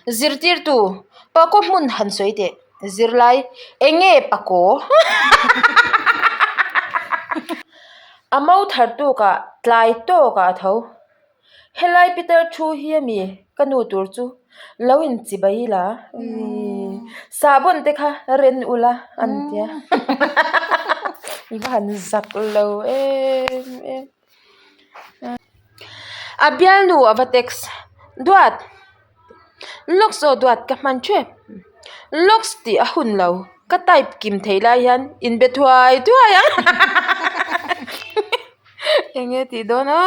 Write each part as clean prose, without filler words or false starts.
Zirtirtu, Pakaw hmun han sawi teh. Zirlai, Enge pakaw? A mo thar tukah tlai tawkah a tho. Helai Peter thu hi a mi ka nu tur chu lo in chibai ila sahbawn te kha ren ula an tia i va han zak lo em em. A bialnu a va text duat lawks aw duat ka hman tep lawks tih a hun lo ka type kim thei lai hian inbe thuai thuai ang. Eng nge tih dawn a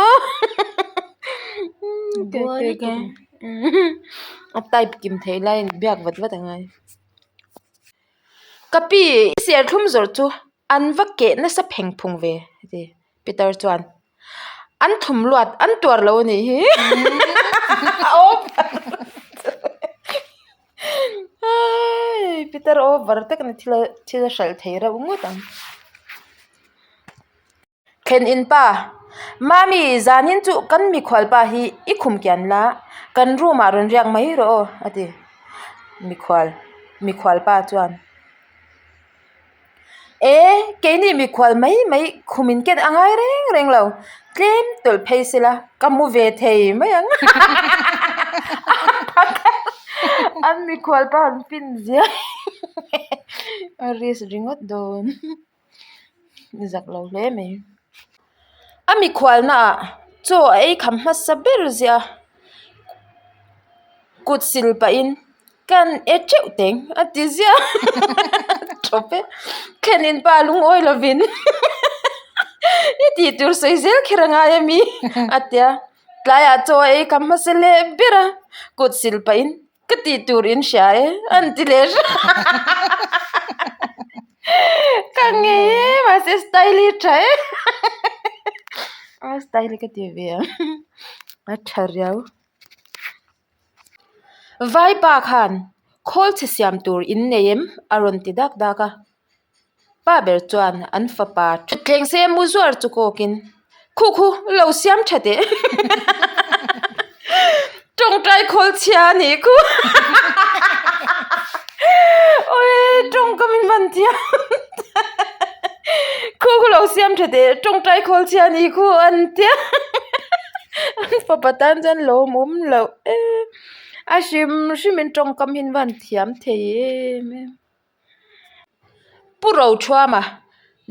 a type kim theih laiin biak vat vat a ngai ka pi i serthlum zawrh chu an va keh nasa pheng phung ve a ti Peter chuan an thum luat an tuar lo a nih hi Peter over tak a ni thil thil a hralh thei reuh ngawt ang. Thlen in pa, Mami, zanin chu kan mikhual pa hi i khum kian la, kan room ah rawn riak mai rawh aw, a ti. Mikhual, mikhual pa chuan, E, keini mikhual mai mai khum in ken a ngai reng reng lo, tlem tawlh phei se la, ka mu ve thei mai ang. An mikhual pa han fin zia a risk ringawt dawn. Ni zak lo hle mai. A mikhualna ah chaw a ei kham hmasa ber ziah a, kut sil pahin kan e teuh teng a ti ziah tawp e. Thlenin pa lungawi lovin i tih tur sawi zel kher a ngai ami a tia tlaiah chaw a ei kham hmasa leh ber a, kut sil pahin Ka tih tur in hria e, an ti leh hram. Ka ngei e, mahse style hi tha e. A style hi ka ti ve ang, a tha riau. Vaipa khan khawl chhe siam tur in nei em? a rawn ti dak dak a. Pa ber chuan an fapa thutthleng se mu zuar chu kawkin, Khu khu, lo siam tha teh. Tawngtai khawl chhia a nih khu. Awi, tawngka min man thiam. Khu khu lo siam tha teh, tawngtai khawl chhia a nih khu an tia. An fapa tan chuan lawmawm loh e. A hrim hrimin tawngkam hi an va han thiam thei em em. Pu Rothuama,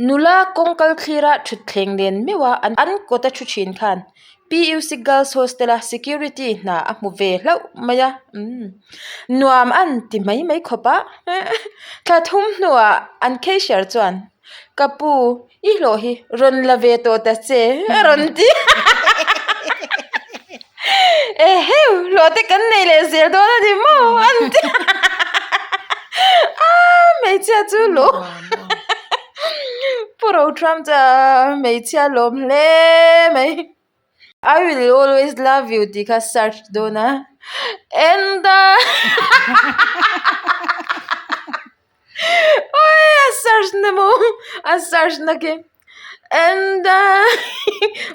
nula kawng kal thlira thutthleng nen meuha an kawt a thu thin khan PUC Girls Hostel a security hna a hmu ve hlauh mai a, umm nuam an ti mai mai khawp a, thla thum hnuah an cashier chuan ka pu I hlawh hi rawn la ve tawh ta che a rawn ti Eheu hlawh te kan nei leh zel dawn a ni maw an ti A hmeichhia chu lawm Pu Rothuam chu hmeichhia lawm hle mai. I will always love you tih kha search dawn a and I Oi a search na maw a search na khi and I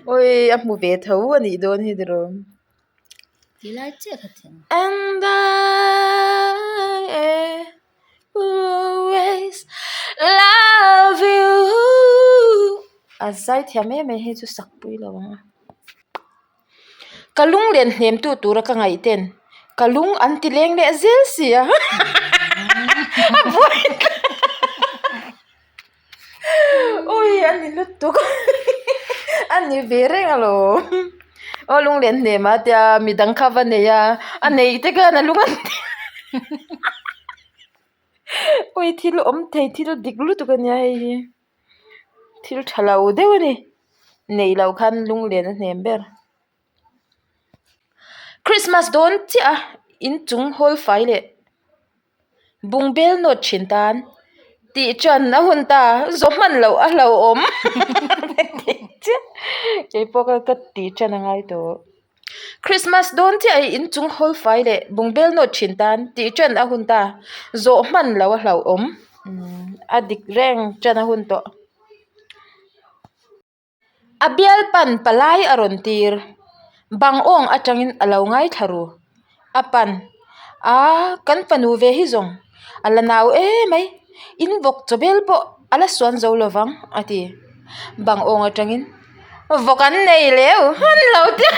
oi a hmu ve tho a nih dawn hi tiraw Tilai chiah kha thiam and I always love you a zai thiam em em hei chu sak pui lo ang a. Ka lung len hnem tu tura ka ngaih ten ka lung an ti leng leh zel si a a buai ui a ni lutuk a ni ve reng alawm aw lung len hnem a tia midang kha va nei a a neih te khan a lung an ti ui thil awm thei thil dik lutuk a nia hei hi. Thil tha lo deuh a ni neih loh khan lunglen a hnem ber. Christmas dawn chiah a inchung hawl fai leh bungbel nawt thin tan tih tan a hun ta zawh hman loh a hlauhawm keipawh ka tih tan a ngai tawh. Christmas dawn chiah hi inchung hawl fai leh bungbel nawt thin tan tih tan a hun ta zawh hman loh a hlauhawm a dik reng tan a hun tawh. A bial pan palai a rawn tir bang awng atangin a lo ngaithla ru a pan. A, kan fanu ve hi zawng a la nau emai, in vawk chaw bel pawh a la suan zo lovang a ti. Bang awng atangin vawk an nei leu an lo ti a.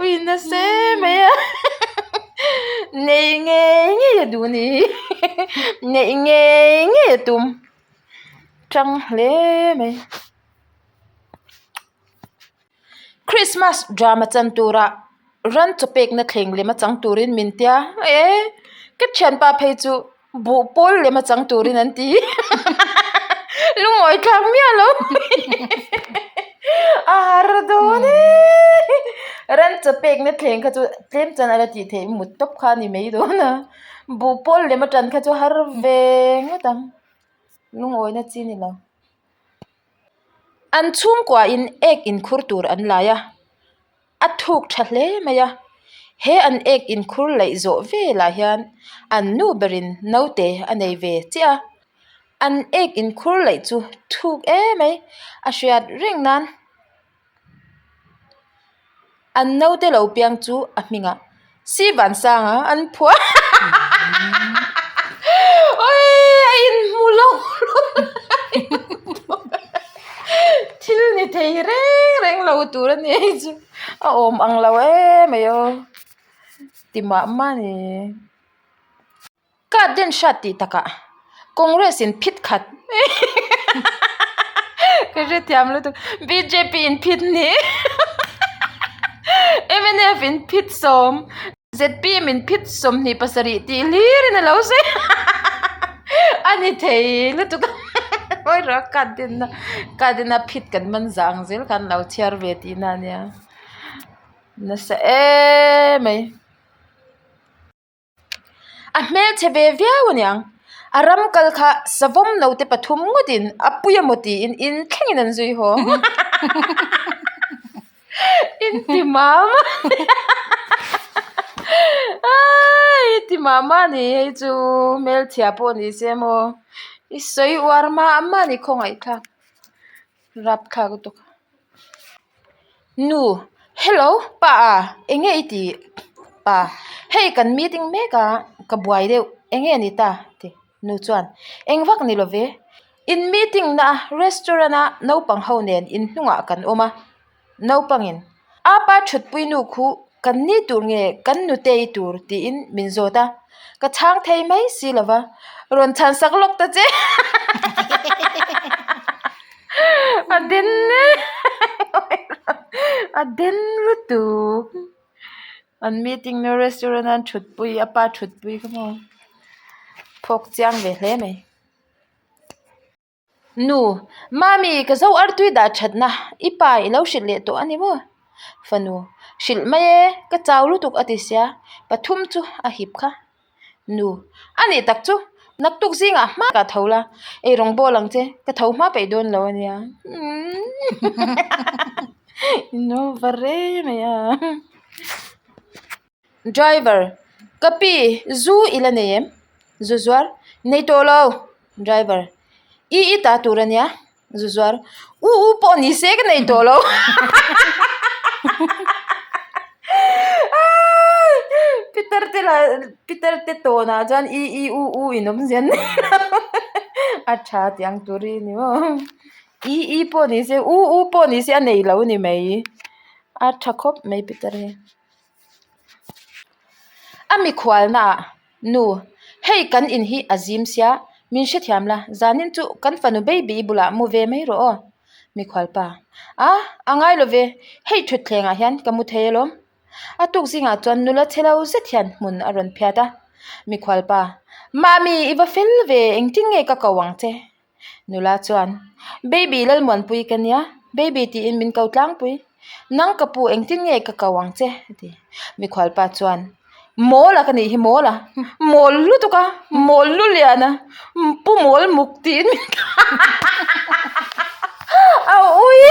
Ui nasa emai a, nei ngei ngei a duh ni hi, neih ngei ngei a tum tang hle mai. Christmas drama chan turah ran chaw pekna thleng lem a chang turin min tia e ka thianpa phei chu buh pawl lem a chang turin an ti lungawi thlak miah lo a har dawn e ran chaw pekna thleng kha chu tlem chuan a la tih theih mut tawp kha a ni mai dawn a buh pawl lem a chan kha chu har ve ngawt ang lungawina chi a ni lo. An chhungkuain ek inkhur tur an lai a, a thuk tha hle mai a, he an ek inkhur laih zawh velah hian an nu berin naute a nei ve chiah a, an ek inkhur laih chu thuk em mai a hriat reng nan An naute lo piang chu a hmingah Sivansanga an phuah Awii a inhmu lo thil ni thei reng reng lo tur a ni hei chu a awm ang lo em mai aw ti mah mah a ni. Ka den hrat tih takah Congress in phit khat ka hrethiam lutuk bjp in phit hnih mnf in phit sawm zpm in phit sawmhnih pasarih tih hlir in alo sawi a ni thei lutuk a ngawi rawh a ka den a ka den a phit kan man zang zel khan lo chhiar ve tihna ania nasa emai. A hmelchhe ve viau aniang a ram kal kha savawm naute pathum ngawtin a pui emaw tiin in thlengin an zui haw in ti mam aii ti mah mah a ni hei chu hmelchhia pawh ni se maw i sawi uar mah mah a ni khawngaih thlak rapthlak lutuk. Nu, Hello, pa a, eng nge i tih? Pa, Hei kan meeting mek a, ka buai deuh, eng nge ni ta? Ti nu chuan, Eng vak ni lo ve, in meeting na a restaurant a naupang ho nen in hnungah kan awm a, naupangin apa thutpui nu khu kan ni tur nge kan nutei tur tiin min zawt a, ka chhang thei mai si lo va, rawn chhan sak lawk ta che. A den a den lutuk an meeting na restaurant a an thutpui a pa thutpui kha maw phawk chiang ve hle mai. Nu mami ka zo artui dah thatna i pa i lo hrilh leh tawh a ni maw fanu hrilh mai e ka chau lutuk a ti sia pathum chu a hip kha. Nu, A nih tak chu, naktuk zingah hma ka tho la, ei rawng bawl ang che, ka tho hma peih dawn lo a nia. In over rei mai a. Driver, Ka pi, zu i la nei em? Zu zuar, Nei tawh lo. Driver, I i ta tur a nia. Zu zuar, U u pawh ni se ka nei tawh lo. Peter te lah Peter te tawnah chuan i i u u in awm zel nei lo. A tha tih ang tur hi a ni maw. I i pawh ni se u u pawh ni se a nei lo ni mai. A tha khawp mai Peter hi. A mikhualnaah Nu, hei kan in hi a zim sia, min hrethiam la, zanin chu kan fanu baby bulah mu ve mai rawh aw. Mikhualpa, A, a ngai lo ve, hei thutthlengah hian ka mu thei alawm. A tuk zingah chuan nula chhe lo zet hian hmun a rawn phiat a. Mikhualpa, Mami, i va fel ve, engtin nge ka ko ang che? Nula chuan, Baby Lalmuanpui ka nia, baby tiin min ko tlangpui. Nang ka pu engtin nge ka ko ang che? a ti. Mikhualpa chuan, Mawl a ka nih hi mawl a, mawl lutuk a, mawl lu lian a, pu mawl muk tiin min ko a ui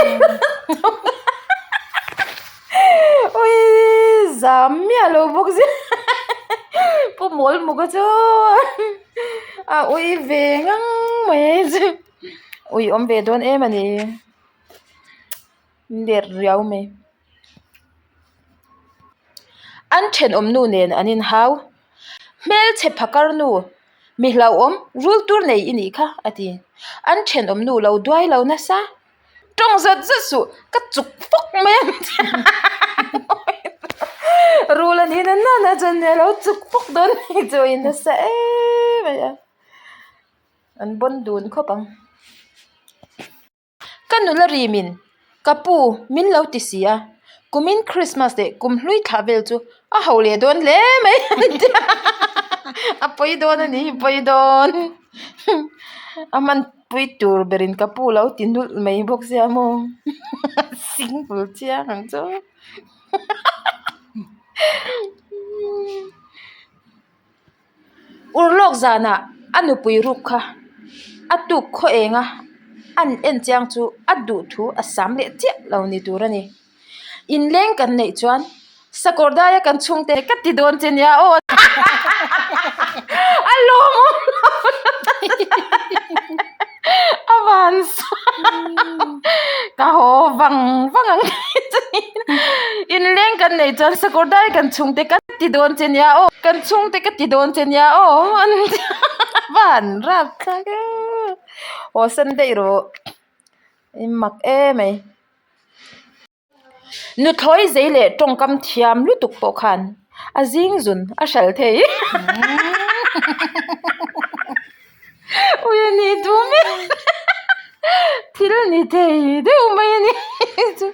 ui zam miah lo bawk sia pu mawl muk a chu. A ui ve ngang mai a chu ui awm ve dawn em a ni ler riau mai. An thenawm nu nen an inhau. Hmelchhe phakar nu, mi hlauhawm, rul tur nei i nih kha, a ti. An thenawm nu lo duai lo nasa. Tawng zat zat suh, ka chuk fawk mai ang che. Rul a nih na na chuan nia lo chuk fawk dawn ni chu a inhmasa em mai a. An bawn dun khawp ang. Ka nula rimin, Ka pu, min lo ti si a, kumin Christmas leh kum hlui thlah vel chu a ho leh dawn hle mai an ti a, a pawi dawn a ni, pawi dawn. A hman pui tur berin ka pu lo ti nulh mai bawk sia maw, simple chiang ang chu. Urlawk zanah a nupui ruk kha a tuk khaw eng a, an en chiang chu a duh thu a sam leh chiah lo ni tur a ni. Inleng kan neih chuan sakawr daia kan chhungte ka ti dawn che nia aw a lawmawm lo a van ka haw vang vang ang inleng kan neih chuan sakawr daia kan chhungte ka ti dawn che nia aw kan chhungte ka ti dawn che nia aw an van rap thlak e aw san daih rawh i mak em mai nuthlawi zei leh tawngkam thiam lutuk pawh khan a zing zun a hral thei ui a ni duh mai thil ni thei deuh mai a ni chu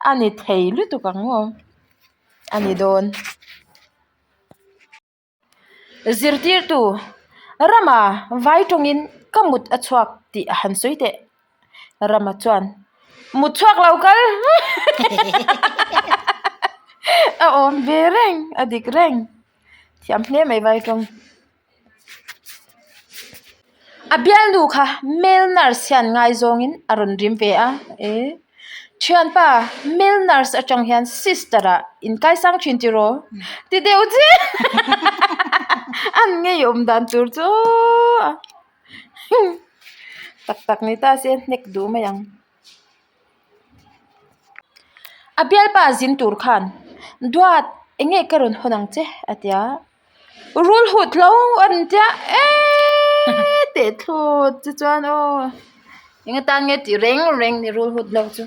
a ni thei lutuk ang aw. a ni dawn. Zirtirtu, Rama vai tawngin ka mut a chhuak tih a han sawi teh. Rama chuan, Mut chhuak lo kal! A awm ve reng, a dik reng. Thiam hle mai vai tawng. A bialnu kha male nurse hian ngaizawngin a rawn rim ve a, e thianpa male nurse atang hian sister ah inkaisang thin tiraw ti deuh chiah an ngeiawm dan tur chu aw tak tak ni ta se hnek duh mai ang. A bialpa zin tur khan duat enge ka rawn hawn ang che a ti a. Rul hut hlo an tia eeeee teh thlawt chu chuan aw eng atan nge tih reng reng ni rul hut hlo chu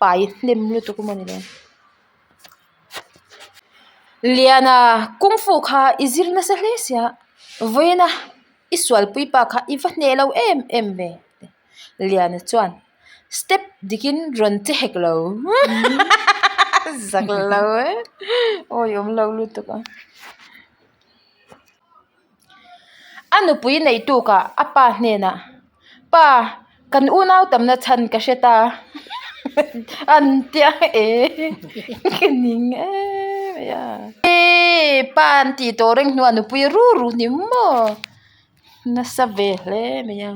pai hnem lutuk emaw ni le Liana kung fu kha i zir nasa hle sia vawiina i sualpui pa kha i va hneh lo em em ve Liana chuan. Step dikin rawn che hek lo zak lo e awi awm lo lutuk a a nupui neih tukah a pa hnenah pa kan unau tamna chhan ka hre ta an tia e ka ning em mai a pa an tih tawh reng hnuah nupui ru ru ni maw. Nasa ve hle mai a.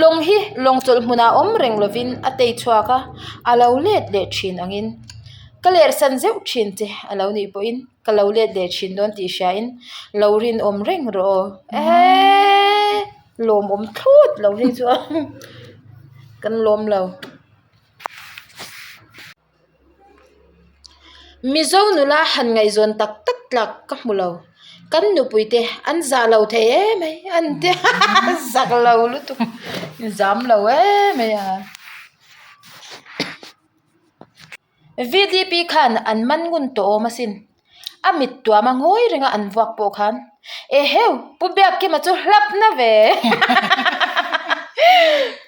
Lawng hi lawng chawlh hmunah awm reng lovin a tei chhuak a, a lo let leh thin angin ka ler san zeuh thin che a lo nih pawhin ka lo let leh thin dawn tih hriain lo rinawm reng rawh aw. Eeeee lawmawm thlawt lo hei chu kan lawm lo. Mizo nula han ngaihzawn tak tak tlak ka hmu lo. Kan nupui te an zah lo thei em mai an ti a zak lo lutuk zam lo em mai a. VDP khan an man ngun tawh awm asin. A mit tuam a ngawi renga an vuak pawh khan Eheu! Pu Biakkima chu hlap na ve!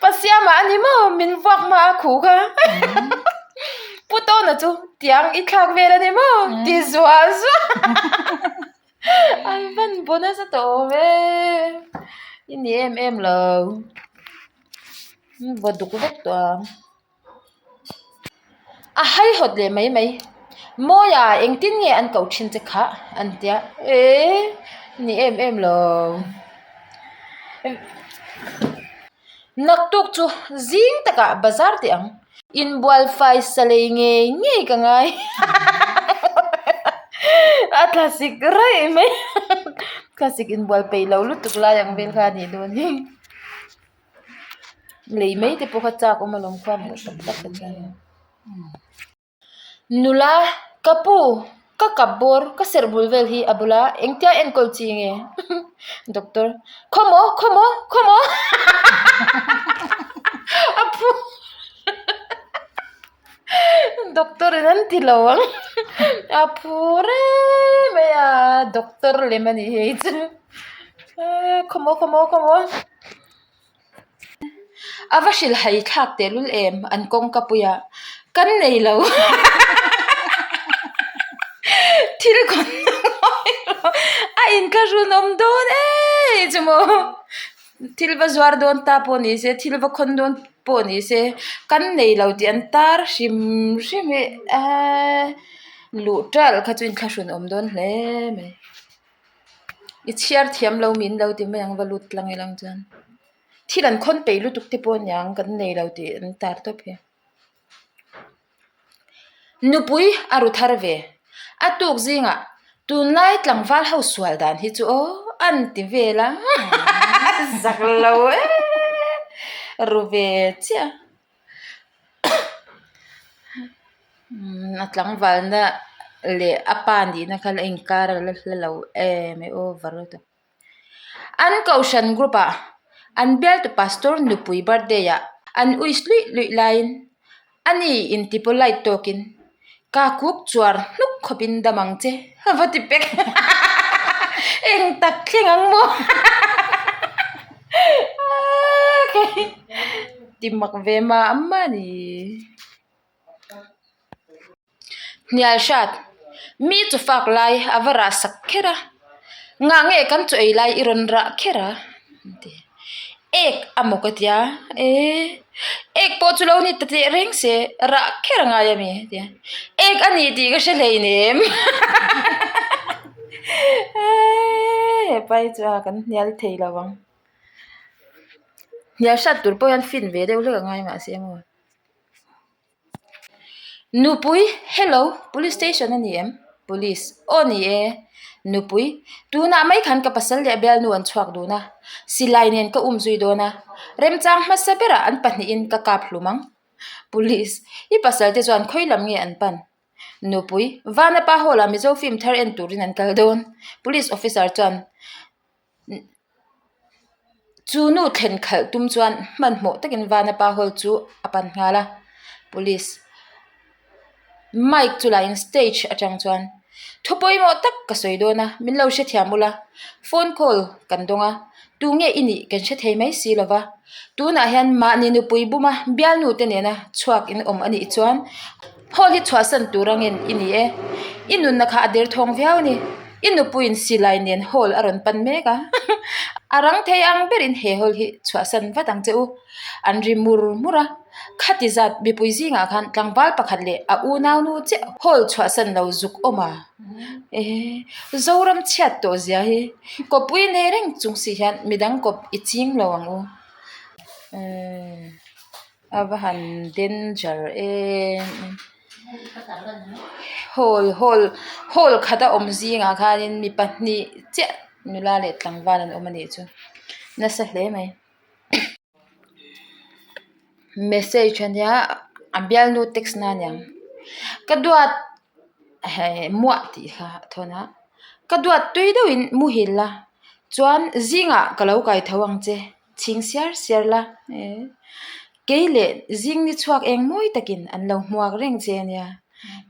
Pa Siama a ni maw? Min vuak hma a khu kha. Pu Tawna chu tiang i thlak vel a ni maw? Ti zuah zuah. An van bu nasa tawh awm e. I ni em em lo. Vaw duk vek tawh ang. A haihawt leh mai mai. Mawia engtin nge an koh thin che kha? An ti a, Eee ni em em lo. Naktuk chu zing takah bazar teh ang. Inbual fai sa lei ngei ngei ka ngai. A thlasik raih mai. Thlasik inbual peih lo lutuk lai ang vel kha a nih dawn hi. Lei mai te pawh kha chak awm alawm khua hmuh tak tak te chuan. Nula. Ka pu, ka kap bawr, ka serh bul vel hi a bula engtia enkawl chi nge? Doctor, Khawmaw, khawmaw, khawmaw! A pu Doctor in an ti lo ang. A phur em mai a, doctor lem a nih hi hei chu. Khawmaw, khawmaw, khawmaw! A va hrilhhai thlak tehlul em an kawngka puiah kan nei lo thil khawn a inthlahrunawm dawn e chu maw thil va zuar dawn ta pawh ni se thil va khawn dawn pawh ni se kan nei lo tih an tar hrim hrim hi eee luh ṭalh kha chu inthlahrunawm dawn hle mai. I chhiar thiam lo min lo ti mai ang va lut tlang ila ang chuan thil an khawn peih lutuk te pawh aniang kan nei lo tih an tar tawp hi. Nupui a ru thar ve a tuk zingah tunlai tlangval ho sual dan hi chu aw an ti vel a zak lo e ru ve chiah. A tlangvalna leh a pa nihna kha la inkar a la hla lo em e over lutuk. An kohhran group ah an bialtu pastor nupui birthday ah an uis luih luih laiin ani inti polite tawkin ka kuk chuar hnuk khawpin dam ang che a va ti pek eng tak thleng ang maw ti mak ve mah mah a ni. Hnial hrat, Mi chu fak lai a va rah sak kher a, ngah nge kan chaw ei lai i rawn rah kher a? An ti. Ek a maw ka tia, ee ek pawh chu lo ni ta teh reng se, rah kher a ngai a mi? A ti a, ek a ni tih ka hre hleinem hepa hi chu a kan hnial thei lo ang. Hnial hrat tur pawh hian fin ve deuh hlek a ngai mahse maw. Nupui, Hello, Police station a ni em? Police, Aw ni e. Nupui, Tunah mai khan ka pasal leh bialnu an chhuak dun a, silai nen ka um zui dawn a, remchang hmasa berah an pahnihin ka kap hlum ang. Police, I pasal te chuan khawi lam nge an pan? Nupui, Vanapa Hall ah Mizo film thar en turin an kal dawn. Police officer chuan. Chu nu thlen khalh tum chuan hmanhmawh takin Vanapa hall chu a pan nghal a, police mic chu la in stage atang chuan thu pawimawh tak ka sawi dawn a min lo hrethiam ula phone call kan dawng a tunge i nih kan hre thei mai si lova tunah hian mahni nupui buma bialnu te nena chhuak in awm a nih chuan hall hi chhuahsan tur angin i ni e i nunna kha a derthawng viau a ni. I nupuiin silai nen hall a rawn pan mek a, a rang thei ang berin he hall hi chhuahsan vat ang che u. An ri mur mur a, khati zat mipui zingah khan tlangval pakhat leh a unaunu chiah hall chhuahsan lo zuk awm a. Ehe, Zoram chhiat tawh zia hi kawppui nei reng chung si hian midang kawp i ching lo ang u. Ehe. A va han danger em hall hall hall khat a awm zingah khanin mi pahnih chiah nula leh tlangval an awm a nih chu nasa hle mai message ania a bialnu text na aniang ka duat hei muah tih kha a thawn a ka duat tui deuhin muhil la chuan zingah ka lo kai tho ang che. Chhing siar siar la kei leh zing ni chhuak eng mawi takin an lo hmuak reng che ania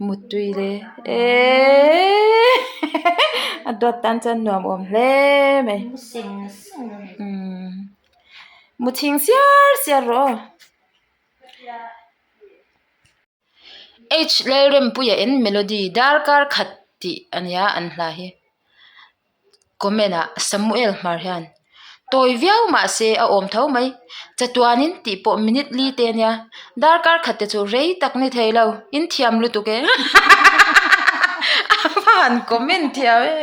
muttui le eeeee a dawt tan chuan nuam awm hle mai mu chhing siar siar rawh aw. H Lalrempuia in melody darkar khat tih ania an hla hi. Comment ah Samuel Hmar hian tawi viau mah se a awm tho mai chatuanin tih pawh minute li te ania darkar khat te chu rei tak ni thei lo in thiam lutuk e a va han comment thiam e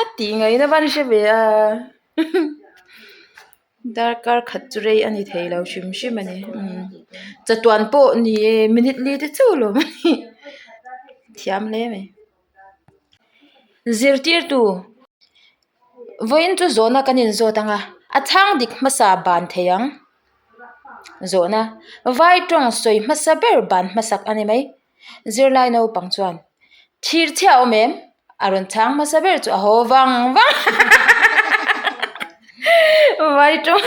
a tih ngaihna van hre ve a. Darkar khat chu rei a ni thei lo hrim hrim a ni chatuan pawh ni e minute li te chauh lo a ni thiam hle mai. Zirtirtu vawiin chu zawhna kan inzawt ang a, a chhang dik hmasa ban thei ang. Zawhna, vai tawng sawi hmasa ber ban hmasak a ni mai. Zirlai naupang chuan, Thir chhia awm em? A rawn chhang hmasa ber chu a haw vang vang Vai tawng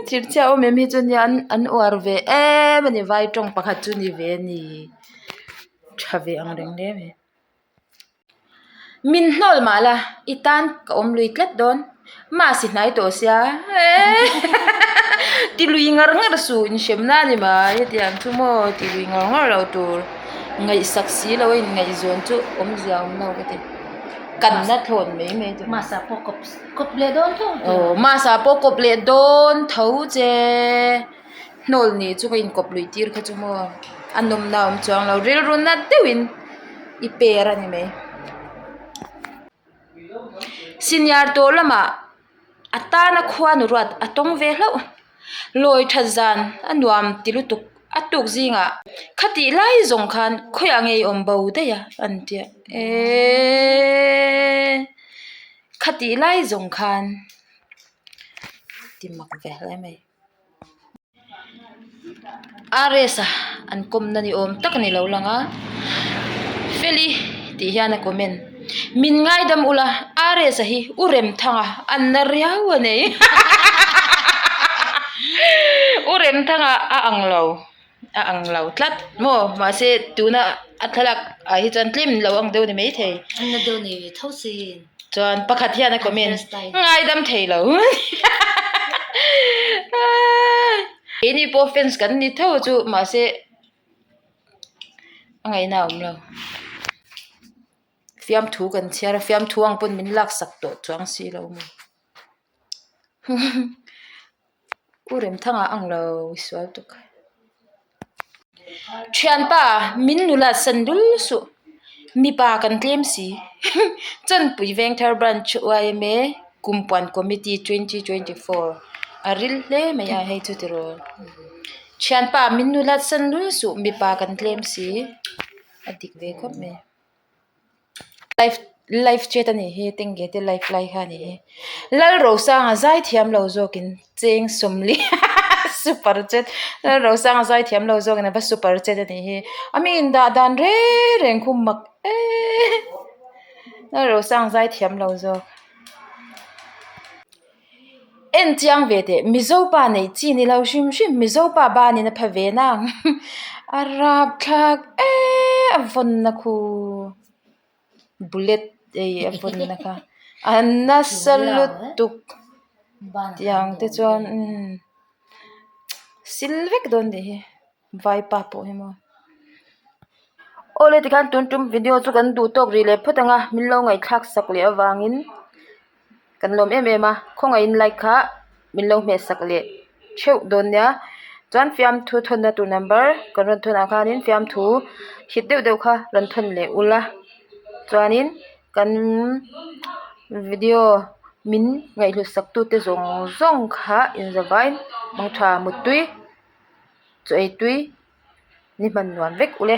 thir chhia awm em hi chu nia an uar ve em a ni vai tawng pakhat chu ni ve a ni tha ve ang reng hle mai. Min hnawl mah la, i tan ka awm lui tlat dawn. Mahse hnai tawh sia ti lui ngar ngar suh inhremna a ni mai hetiang chu maw ti lui ngar ngar lo tur ngaihsak si lo a inngaihzawn chu awmzia awm lo ka ti. Kanna thlawn mai mai tur. Masa pawh kawp kawp leh dawn tho che. Aw masa pawh kawp leh dawn tho che. Hnawl nih chu ka inkawp luih tir kha chu maw a nawmna a awm chuang lo rilru nat deuhin i per a ni mai. Senior tawh lamah a tana khuanu ruat a tawng ve hlauh. Lawi that zan a nuam ti lutuk a tuk zingah khatih lai zawng khan khawiah ngei awm bo daih a an tia eeeee khatih lai zawng khan ti mak ve hle mai. RS a an kawmna ni awm tak a ni lo lang a Feli tih hian a comment min ngaidam ula RS a hi u Remthanga an na riau a nei u Remthanga a ang lo a ang lo tlat maw mahse tuna a thlalak ah hi chuan tlem lo ang deuh a ni maithei an na deuh nei ve tho sin. Chuan pakhat hian a comment ngaidam thei lo. Keini pawh fans kan ni tho chu mahse a ngaihna a awm lo. Fiamthu kan chhiar a fiamthu ang pawn min laksak tawh chuang si lo maw. U Remthanga a ang lo i sual tuk. Thianpa min nula san dul suh mipa kan tlem si Chanpui Vengthar Branch yma Kumpuan Committee 2024 a ril hle mai a hei chu tiraw. Thianpa min nula san dul suh mipa kan tlem si a dik ve khawp mai. Live live chat a nih hi tengge te live lai kha a nih hi Lalrosanga zai thiam lo zawkin cheng sawmli super chat Lalrosanga zai thiam lo zawkin a va super chat a nih hi a mi in dah dan reng reng khu mak eee Lalrosanga zai thiam lo zawk. En chiang ve teh Mizo pa neih chi ni lo hrim hrim Mizo pa banin a pha ve nang a rapthlak eee a vawnna khu bullet ei a vawnna kha a nasa lutuk tiang te chuan umm sil vek dawn nih hi. Vaipa pawh hi maw. Awle tikhan tun tum video chu kan duh tawk rih leh phawt ang a min lo ngaihthlak sak leh avangin kan lawm em em a khawngaihin like kha min lo hmeh sak leh theuh dawn nia chuan fiamthu thawnna tur number kan rawn thawn ah khanin fiamthu hit deuh deuh kha rawn thawn leh ula chuanin kan video min ngaihhlut sak tute zawng zawng kha inzavain mangtha muttui. Chaw ei tui ni hman nuam vek ule.